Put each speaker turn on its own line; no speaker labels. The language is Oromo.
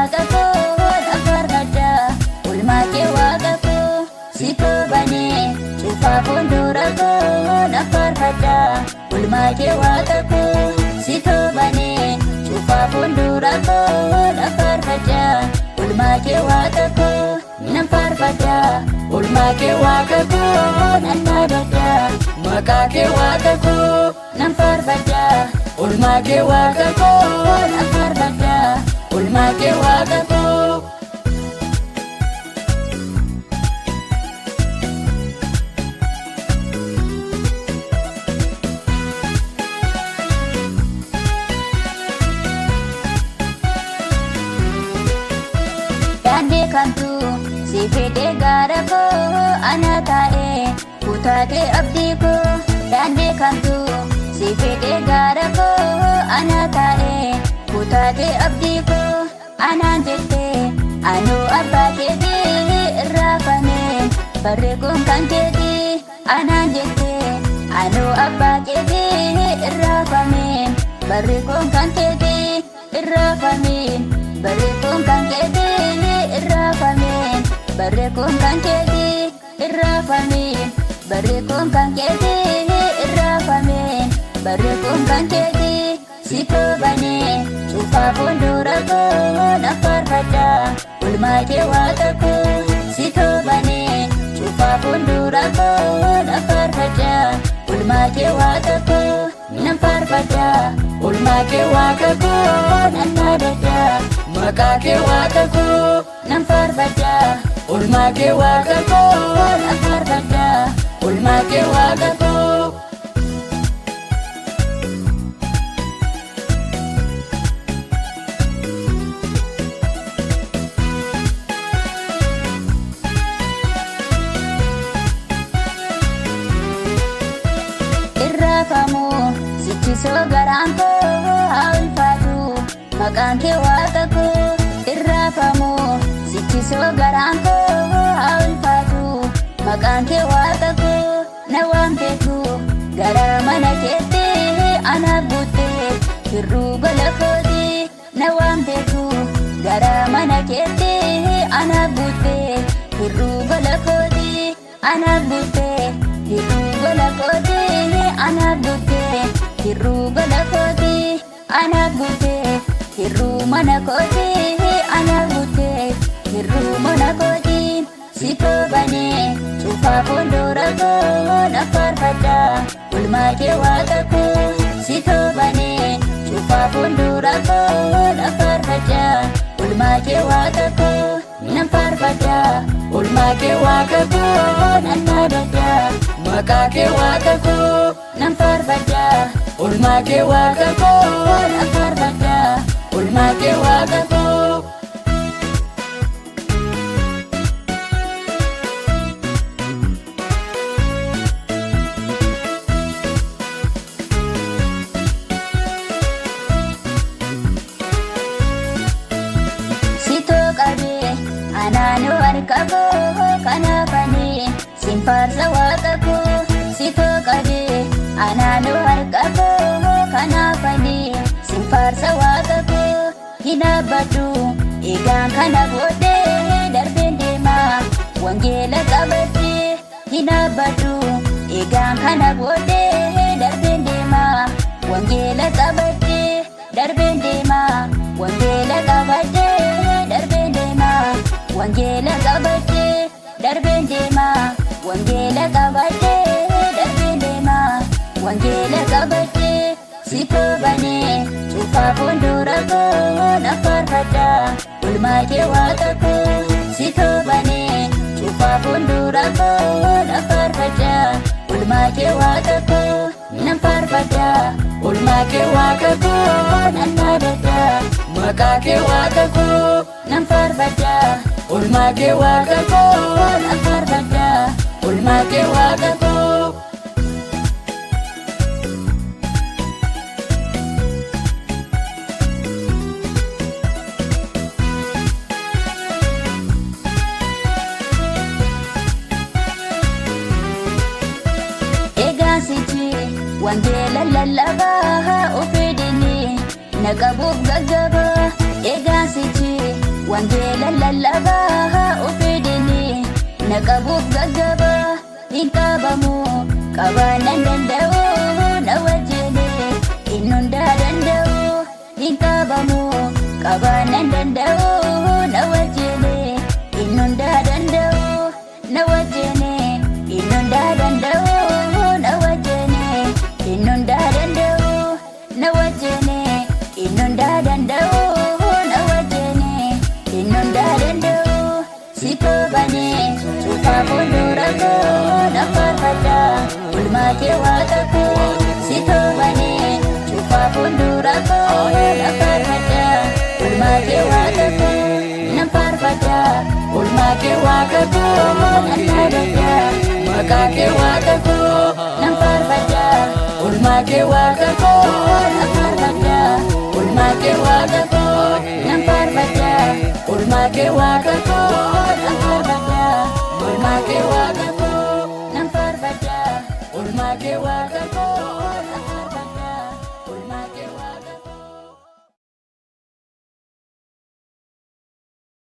Waaqa koo nan faarfadha. Oolmaa kee Waaqa koo si tobanee cufaa fuuldura koo nan faarfadha. Oolmaa kee Waaqa koo si tobanee cufaa fuuldura koo nan faarfadha. Oolmaa kee Waaqa koo nan faarfadha.
Oolmaa kee Waaqa koo
nan dhaabadha.
Maqaa kee Waaqa koo
nan faarfadha.
Oolmaa kee Waaqa koo
nan faarfadha.
Oolmaa kee Waaqa koo.
Daandii kamtu si fidee gaara koo ana taa'ee kutaatee abdii koo. Daandii kamtu si fidee gaara koo ana taa'ee kutaatee abdii koo. Anaan jettee anuu abbaa keetii irraafame barri kun kan keetii. Anaan jettee anuu abbaa keetii irraafame barri kun kan keetii irraafame barri kun kan keetii irraafame barri kun kan keetii irraafame barri kun kan keetii irraafame barri kun kan keetii si tobanee cufaa fuuldura koo nan faarfadha. Oolmaa kee Waaqa koo si tobanee cufaa fuuldura koo nan faarfadha. Oolmaa kee Waaqa koo nan faarfadha.
Oolmaa kee Waaqa koo
nan dhaabadha.
Maqaa kee Waaqa koo
nan faarfadha.
Oolmaa kee Waaqa koo
nan faarfadha.
Oolmaa kee Waaqa koo.
Irraafamu sichisoo garaan koo haa ulfaatu maqaan kee Waaqa koo. Irraafamu sichisoo garaan koo haa ulfaatu maqaan kee Waaqa koo. Na waamteetu gara mana keetti anaaf guuttee hir'uu gola kooti. Na waamteetu gara mana keetti anaaf guuttee hir'uu gola kooti. Anaaf guuttee hir'uu gola kooti. Anaaf guuttee hir'uu gola kooti. Anaaf guuttee hir'uu mana kooti. Anaaf guuttee hir'uu mana kooti. Si tobanee cufaa fuuldura koo nan faarfadha. Oolmaa kee Waaqa koo si tobanee cufaa fuuldura koo nan faarfadha. Oolmaa kee Waaqa koo nan faarfadha.
Oolmaa kee Waaqa koo
nan dhaabadha.
Maqaa kee Waaqa koo
nan faarfadha.
Oolmaa kee Waaqa koo
nan faarfadha.
Oolmaa kee Waaqa koo.
Sitoo qabee anaanuu harka koo kanaafanii sin faarsa Waaqa koo. Sitoo qabee anaanuu harka koo kanaafanii sin faarsa Waaqa koo. Hin dhaabbadhu eegaan kana booddee darbeen deema wangeela qabadhee. Hin dhaabbadhu eegaan kana booddee darbeen deema wangeela qabadhee darbeen deema wangeela qabadhee darbeen deema wangeela qabadhee darbeen deema wangeela qabadhee darbeen deema wangeela qabadhee si tobanee cufaa fuuldura koo nan faarfadha. Oolmaa kee Waaqa koo si tobanee cufaa fuuldura koo nan faarfadha. Oolmaa kee Waaqa koo nan faarfadha.
Oolmaa kee Waaqa koo
nan dhaabadha.
Maqaa kee Waaqa koo
nan faarfadha.
Oolmaa kee Waaqa koo
nan faarfadha.
Oolmaa kee Waaqa koo.
Egaan sichi wangeela lallabaa ofii diinni na qabuuf gaggaba. Egaan sichi Wangeela lallabaa ofidini na qabuuf gaggabaa hin qabamu qabaa nan danda'u na wajjini inni hundaa danda'u hin qabamu qabaa nan danda'u na wajjini inni hundaa danda'u na wajjini inni hundaa danda'u na wajjini inni hundaa danda'u na wajjini inni hundaa danda'u na wajjini inni hundaa danda'u si koobanii cufaa fuuldura koo na faarfadha ulmaa kee waaqa koo si koobanii cufaa fuuldura koo na faarfadha ulmaa kee waaqa koo na faarfadha
Oolmaa kee waaqa koo,
nan dhaabadha
maqaa kee waaqa koo,
nan faarfadha
oolmaa kee waaqa koo,
na faarfadha
oolmaa kee waaqa koo,
nan faarfadha
oolmaa kee waaqa koo,
nan faarfadha
oolmaa kee waaqa koo,
nan faarfadha
oolmaa kee waaqa koo.